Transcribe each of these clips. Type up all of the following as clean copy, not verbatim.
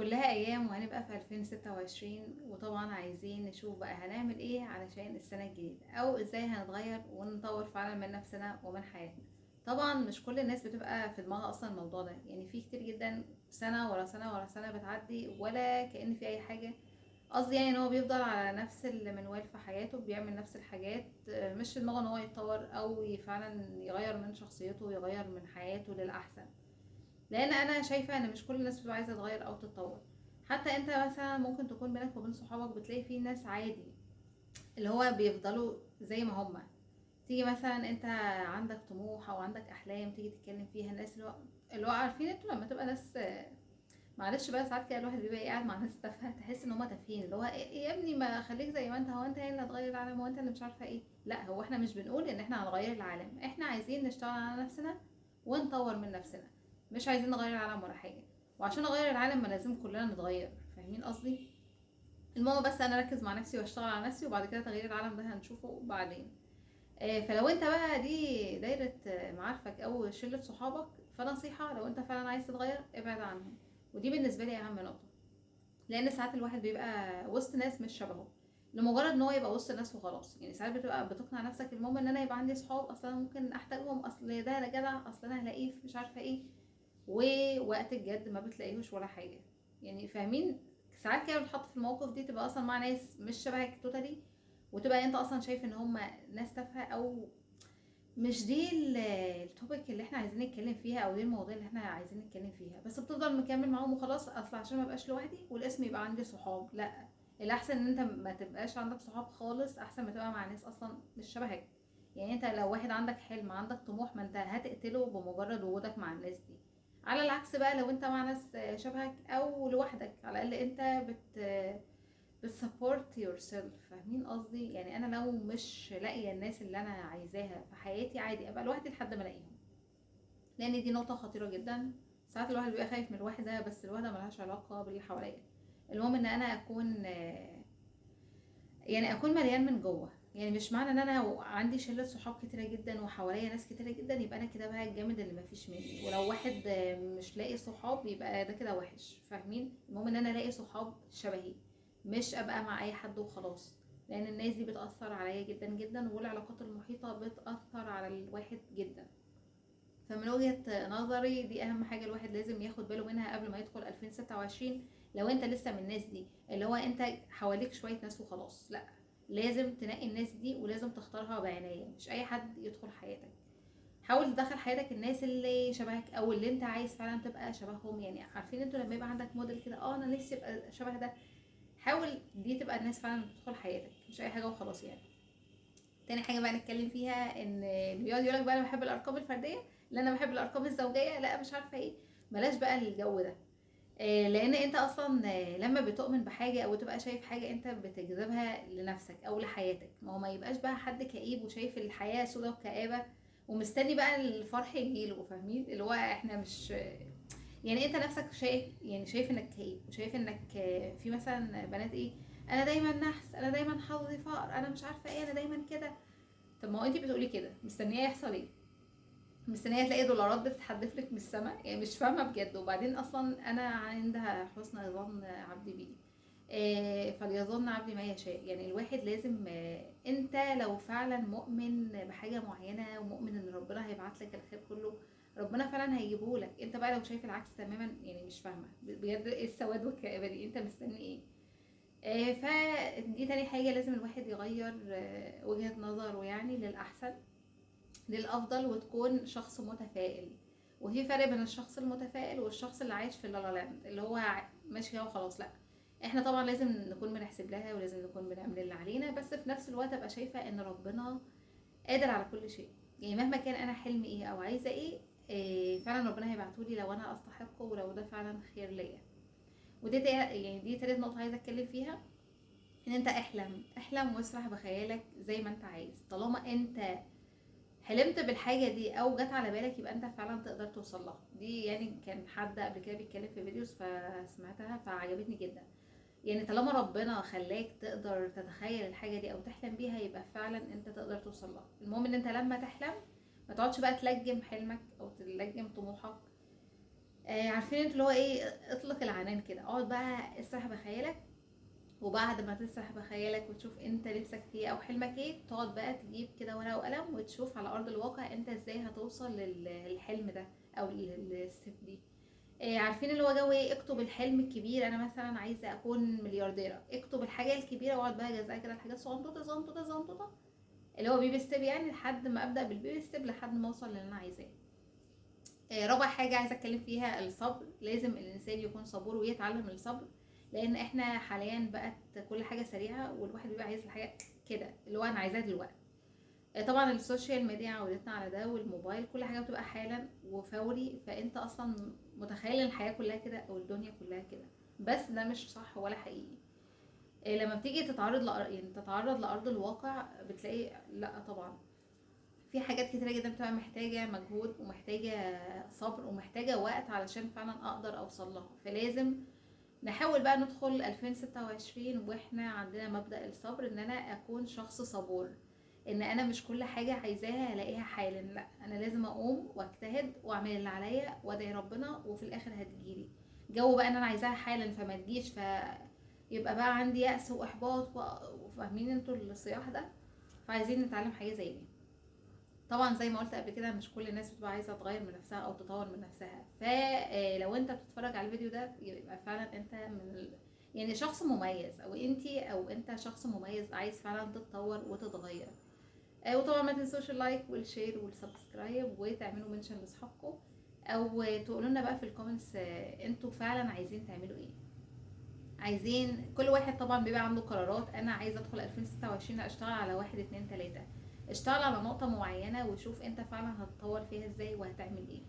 كلها ايام وهنبقى في 2026، وطبعا عايزين نشوف بقى هنعمل ايه علشان السنة الجديدة، او ازاي هنتغير ونطور فعلا من نفسنا ومن حياتنا. طبعا مش كل الناس بتبقى في دماغها اصلا الموضوع ده، يعني في كتير جدا سنة ورا سنة ورا سنة بتعدي ولا كأن في اي حاجة. قصدي يعني ان هو بيفضل على نفس المنوال في حياته، بيعمل نفس الحاجات، مش في دماغه ان هو يتطور او فعلا يغير من شخصيته ويغير من حياته للأحسن. لان انا شايفه ان مش كل الناس بتبقى عايزه تتغير او تتطور. حتى انت مثلا ممكن تكون بينك وبين صحابك بتلاقي في ناس عادي اللي هو بيفضلوا زي ما هما. تيجي مثلا انت عندك طموح او عندك احلام تيجي تتكلم فيها، الناس اللي هو عارفين انتوا لما تبقى ناس، معلش بقى ساعات كده الواحد بيبقى قاعد مع ناس تافهة، تحس ان هما تافهين، اللي هو إيه يا ابني ما خليك زي ما انت، هو انت اللي هتغير العالم، هو انت اللي مش عارفه ايه. لا، هو احنا مش بنقول ان احنا هنغير العالم، احنا عايزين نشتغل على نفسنا ونطور من نفسنا، مش عايزين نغير العالم ولا حاجة. وعشان نغير العالم ما لازم كلنا نتغير، فاهمين قصدي؟ المهم بس انا اركز مع نفسي واشتغل على نفسي، وبعد كده تغيير العالم ده هنشوفه بعدين. فلو انت بقى دي دايرة معارفك او شله صحابك، فنصيحه لو انت فعلا عايز تتغير ابعد عنهم. ودي بالنسبة لي اهم نقطة، لان ساعات الواحد بيبقى وسط ناس مش شبهه لمجرد ان هو يبقى وسط ناس وخلاص. يعني ساعات بتبقى بتقنع نفسك المهم ان انا يبقى عندي صحاب، اصلا ممكن احتاجهم، اصل ده انا جدع، اصل انا هلاقيه مش عارفه ايه، ووقت الجد ما بتلاقيهوش ولا حاجة. يعني فاهمين؟ ساعات كده بتحط في الموقف دي، تبقى اصلا مع ناس مش شبهك totally، وتبقى انت اصلا شايف ان هم ناس تافهة، او مش دي ال topic اللي احنا عايزين نتكلم فيها، او دي المواضيع اللي احنا عايزين نتكلم فيها، بس بتفضل مكمل معاهم وخلاص، اصل عشان ما ابقاش لوحدي والاسم يبقى عندي صحاب. لا، الاحسن ان انت ما تبقاش عندك صحاب خالص، احسن ما تبقى مع ناس اصلا مش شبهك. يعني انت لو واحد عندك حلم عندك طموح، ما انت هتقتله بمجرد وجودك مع الناس دي. على العكس بقى لو انت مع ناس شبهك او لوحدك، على الاقل انت بت support yourself. فاهمين قصدي؟ يعني انا لو مش لاقيه الناس اللي انا عايزاها في حياتي عادي ابقى لوحدي لحد ما الاقيهم، لان دي نقطة خطيرة جدا. ساعات الواحد بيبقى خايف من الوحدة، بس الوحدة ملهاش علاقة باللي حواليا. المهم ان انا اكون، يعني اكون مليان من جوه. يعني مش معنى ان انا عندي شله صحاب كتيرة جدا وحواليا ناس كتيرة جدا يبقى انا كده بقى الجامد اللي مفيش مني، ولو واحد مش لاقي صحاب يبقى ده كده وحش. فاهمين؟ المهم ان انا الاقي صحاب شبهي، مش ابقى مع اي حد وخلاص، لان الناس دي بتاثر عليا جدا جدا، والعلاقات المحيطة بتاثر على الواحد جدا. فمن وجهه نظري دي اهم حاجة الواحد لازم ياخد باله منها قبل ما يدخل 2026. لو انت لسه من الناس دي اللي هو انت حواليك شوية ناس وخلاص، لا، لازم تنقي الناس دي ولازم تختارها بعناية، مش اي حد يدخل حياتك. حاول تدخل حياتك الناس اللي شبهك او اللي انت عايز فعلا تبقى شبههم. يعني عارفين انتوا لما يبقى عندك موديل كده، انا نفسي ابقى شبه ده، حاول دي تبقى الناس فعلا بتدخل حياتك، مش اي حاجة وخلاص. يعني تاني حاجة بقى نتكلم فيها، ان اللي بيقعد يقولك بقى انا بحب الارقام الفردية، لا انا بحب الارقام الزوجية، لا مش عارفه ايه، بلاش بقى الجو ده. لان انت اصلا لما بتؤمن بحاجة او تبقى شايف حاجة انت بتجذبها لنفسك او لحياتك. ما هو ما يبقاش بقى حد كئيب وشايف الحياة سودة وكآبه ومستني بقى الفرح يجيله. فاهمين؟ اللي هو احنا مش يعني انت نفسك شايف، يعني شايف انك كئيب وشايف انك في مثلا بنات ايه، انا دايما نحس، انا دايما حظي فقر، انا مش عارفه ايه، انا دايما كده. طب ما هو انت بتقولي كده مستنيه يحصل ايه؟ مستنيه تلاقي دولارات بتتحدف لك من السماء؟ يعني مش فاهمه بجد. وبعدين اصلا انا عندها حسن ظن عبدي بيه، فليظن عبدي ما يشاء. يعني الواحد لازم، انت لو فعلا مؤمن بحاجة معينة ومؤمن ان ربنا هيبعت لك الخير كله، ربنا فعلا هيجيبه لك. انت بقى لو شايف العكس تماما، يعني مش فاهمه بجد ايه السواد والكآبة دي، انت مستني ايه؟ فدي تاني حاجة لازم الواحد يغير وجهه نظره، يعني للاحسن للافضل، وتكون شخص متفائل. وفي فرق بين الشخص المتفائل والشخص اللي عايش في ال la la land، اللي هو ماشي كده وخلاص. لا، احنا طبعا لازم نكون بنحسب لها ولازم نكون بنعمل اللي علينا، بس في نفس الوقت ابقى شايفه ان ربنا قادر على كل شيء. يعني مهما كان انا حلمي ايه او عايزه ايه، فعلا ربنا هيبعتهولي لو انا استحقه ولو ده فعلا خير ليا. ودي يعني دي تالت نقطة عايزه اتكلم فيها، ان انت احلم، احلم واسرح بخيالك زي ما انت عايز. طالما انت حلمت بالحاجة دي او جت على بالك يبقى انت فعلا تقدر توصل لها. دي يعني كان حد قبل كده بيتكلم في videos فسمعتها فعجبتني جدا. يعني طالما ربنا خلاك تقدر تتخيل الحاجة دي او تحلم بيها يبقى فعلا انت تقدر توصل لها. المهم ان انت لما تحلم ما تقعدش بقى تلجم حلمك او تلجم طموحك، عارفين انتوا اللي هو ايه، اطلق العنان كده. كده. اقعد بقى اسرح بخيالك، وبعد ما تسرح بخيالك وتشوف انت نفسك في ايه او حلمك ايه، تقعد بقى تجيب كده ورقة وقلم وتشوف على ارض الواقع انت ازاي هتوصل للحلم ده او لل step دي. عارفين اللي هو جو ايه، اكتب الحلم الكبير. انا مثلا عايزه اكون مليارديره، اكتب الحاجة الكبيرة واقعد بقى اجزأها كده لحاجات صغنطوطه صغنطوطه صغنطوطه، اللي هو baby step يعني، لحد ما ابدا بال baby step لحد ما اوصل للي انا عايزاه. رابع حاجة عايزه اتكلم فيها الصبر. لازم الانسان يكون صبور ويتعلم الصبر، لان احنا حاليا بقت كل حاجة سريعة، والواحد بيبقى عايز الحاجة كده اللي هو انا عايزاها دلوقتي. طبعا ال social media عودتنا على ده، والموبايل كل حاجة بتبقى حالا وفوري، فانت اصلا متخيل الحياة كلها كده او الدنيا كلها كده، بس ده مش صح ولا حقيقي. لما بتيجي يعني تتعرض لارض الواقع بتلاقي لا طبعا في حاجات كتيرة جدا بتبقى محتاجه مجهود ومحتاجة صبر ومحتاجة وقت علشان فعلا اقدر اوصل لها. فلازم نحاول بقى ندخل 2026 واحنا عندنا مبدأ الصبر، ان انا اكون شخص صبور، ان انا مش كل حاجة عايزاها الاقيها حالا، لا انا لازم اقوم واجتهد واعمل اللي عليا وادعي ربنا وفي الاخر هتجيلي. جو بقى ان انا عايزاها حالا فما تجيش، فيبقى بقى عندي يأس واحباط وفاهمين انتوا الصياح ده. فعايزين نتعلم حاجة زي دي. طبعا زي ما قلت قبل كده مش كل الناس بتبقى عايزه تغير من نفسها او تطور من نفسها، فلو انت بتتفرج على الفيديو ده يبقى فعلا انت من يعني شخص مميز، او انتي او انت شخص مميز عايز فعلا تتطور وتتغير. وطبعا ما تنسوش ال like وال share وال subscribe، وتعملوا mention لاصحابكم، او تقولوا لنا بقى في ال comments انتوا فعلا عايزين تعملوا ايه. عايزين كل واحد طبعا بيبقى عنده قرارات، انا عايزه ادخل 2026 اشتغل على 1 2 3، اشتغل على نقطة معينة وشوف انت فعلا هتطور فيها ازاي وهتعمل ايه.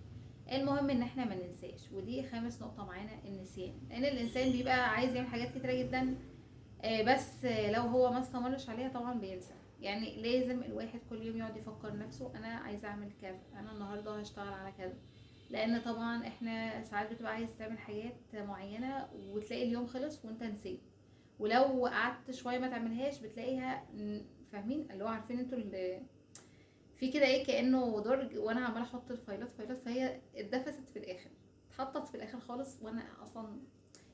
المهم ان احنا ما ننساش، ودي خامس نقطة معانا، النسيان. لان الانسان بيبقى عايز يعمل حاجات كتيرة جدا، بس لو هو ما استمرش عليها طبعا بينسى. يعني لازم الواحد كل يوم يقعد يفكر نفسه انا عايز اعمل كذا، انا النهارده هشتغل على كذا، لان طبعا احنا ساعات بتبقى عايز تعمل حاجات معينة وتلاقي اليوم خلص وانت نسيت، ولو قعدت شوية ما تعملهاش بتلاقيها، فاهمين اللي هو عارفين انتوا اللي في كده ايه، كانه درج وانا عماله احط الفايلات فايلات، فهي اتدفست في الاخر، اتحطت في الاخر خالص، وانا اصلا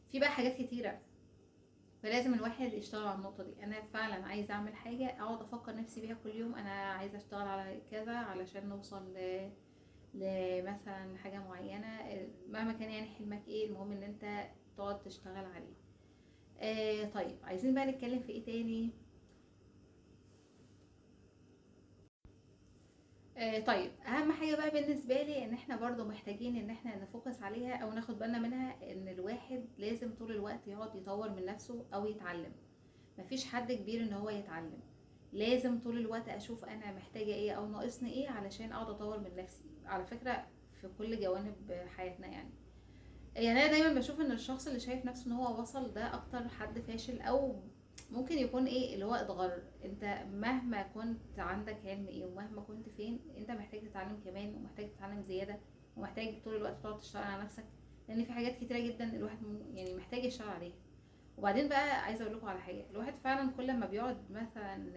في بقى حاجات كتيرة. فلازم الواحد يشتغل على النقطة دي. انا فعلا عايزه اعمل حاجة اقعد افكر نفسي بيها كل يوم، انا عايزه اشتغل على كذا علشان نوصل لمثلا حاجة معينة، مهما كان يعني حلمك ايه، المهم ان انت تقعد تشتغل عليه. طيب عايزين بقى نتكلم في ايه تاني؟ طيب اهم حاجة بقى بالنسبة لي ان احنا برضو محتاجين ان احنا نفوكس عليها او ناخد بالنا منها، ان الواحد لازم طول الوقت يقعد يطور من نفسه او يتعلم. مفيش حد كبير ان هو يتعلم، لازم طول الوقت اشوف انا محتاجة ايه او ناقصني ايه علشان اقعد اطور من نفسي. على فكرة في كل جوانب حياتنا يعني انا دايما بشوف ان الشخص اللي شايف نفسه ان هو وصل ده اكتر حد فاشل، او ممكن يكون ايه اللي هو اتغر. انت مهما كنت عندك علم ايه ومهما كنت فين، انت محتاج تتعلم كمان، ومحتاج تتعلم زيادة، ومحتاج طول الوقت تقعد تشتغل على نفسك، لان في حاجات كتيرة جدا الواحد يعني محتاج يشتغل عليها. وبعدين بقى عايزة اقول لكم على حاجة، الواحد فعلا كل ما بيقعد مثلا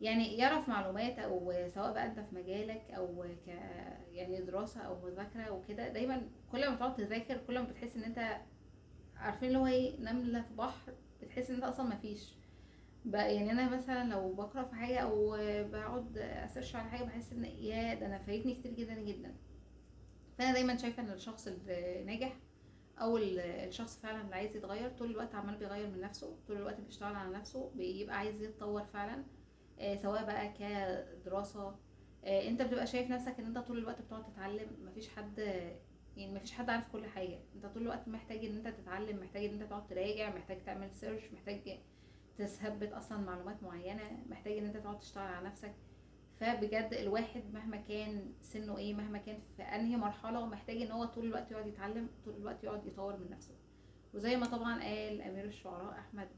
يعني يعرف معلومات، او سواء بقى انت في مجالك او يعني دراسة او مذاكرة وكده، دايما كل ما تقعد تذاكر كل ما بتحس ان انت عارفين اللي هو ايه، نملة في بحر، بتحس ان انت اصلا مفيش بقى. يعني انا مثلا لو بقرا في حاجة او بقعد اسيرش على حاجة بحس ان يا ده انا فايتني كتير جدا جدا. فانا دايما شايفه ان الشخص الناجح او الشخص فعلا اللي عايز يتغير طول الوقت عمال بيغير من نفسه، طول الوقت بيشتغل على نفسه، بيبقى عايز يتطور فعلا، سواء بقى كدراسه. انت بتبقى شايف نفسك ان انت طول الوقت بتقعد تتعلم، مفيش حد يعني مفيش حد عارف كل حاجة، انت طول الوقت محتاج ان انت تتعلم، محتاج ان انت تقعد تراجع، محتاج تعمل search، محتاج تثبت اصلا معلومات معينة، محتاج ان انت تقعد تشتغل على نفسك. فبجد الواحد مهما كان سنة ايه، مهما كان في انهي مرحلة، محتاج ان هو طول الوقت يقعد يتعلم، طول الوقت يقعد يطور من نفسه. وزي ما طبعا قال امير الشعراء احمد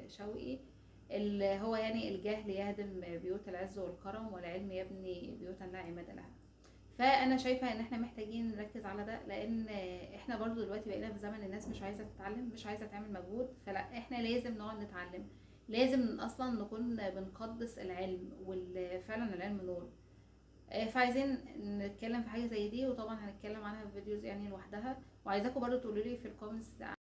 شوقي، اللي هو يعني الجهل يهدم بيوت العز والكرم، والعلم يبني بيوتا لا عماد لها. فانا شايفه ان احنا محتاجين نركز على ده، لان احنا برضو دلوقتي بقينا في زمن الناس مش عايزه تتعلم، مش عايزه تعمل مجهود، فلا احنا لازم نقعد نتعلم، لازم اصلا نكون بنقدس العلم، وفعلا العلم نور. فعايزين نتكلم في حاجة زي دي، وطبعا هنتكلم عنها في videos يعني لوحدها. وعايزاكم برضو تقولوا لي في ال comments